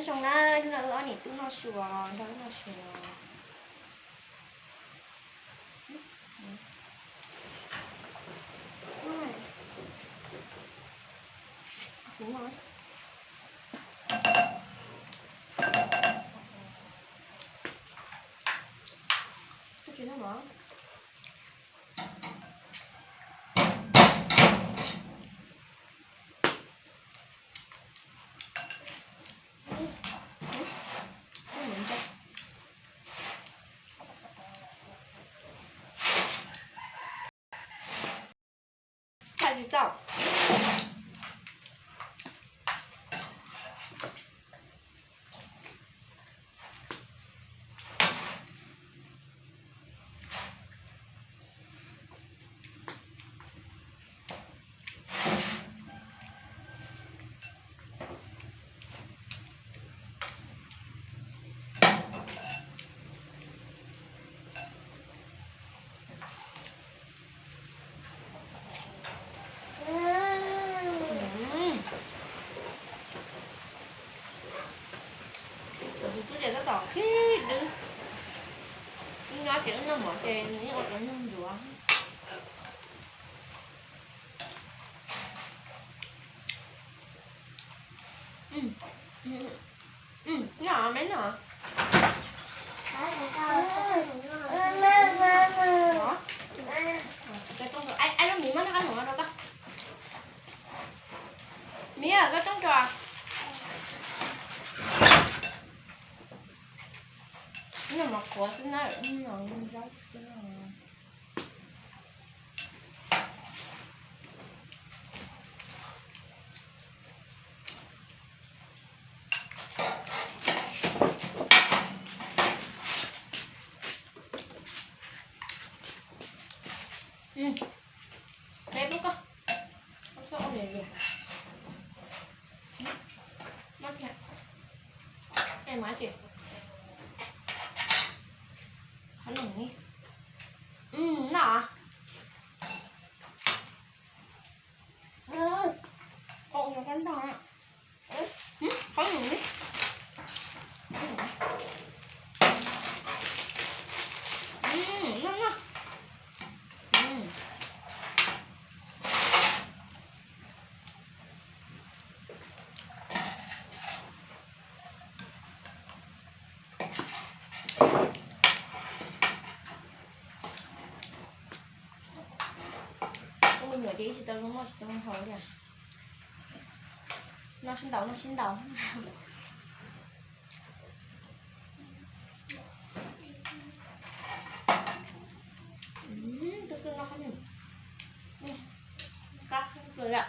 Zoo na, hnub no wb ob niam tub noj su, nrog wb noj su. Tus twb tias tab tom khib dwb, ib nyob ces wb noj mov ces nws yeej ua rau nyuag ntsuav. Noj me noj. Aib, lub miv muab noj qab hmoov rau koj. Miv, koj tsoob rau. Noj mov qhuav xwb na, zaub xwb. Peb pub koj. Koj txhob ua liam liam. Noj thiab. Qe mas tsis, qhov noj ni. Noj. Qhov noj ni. Noj, noj. Ua me nyuam ces ib tsis tau zoo noj tsis tau zoo haus li. Noj sib ntaus noj sib ntaus. Tus xwb noj qab, qab kawg li.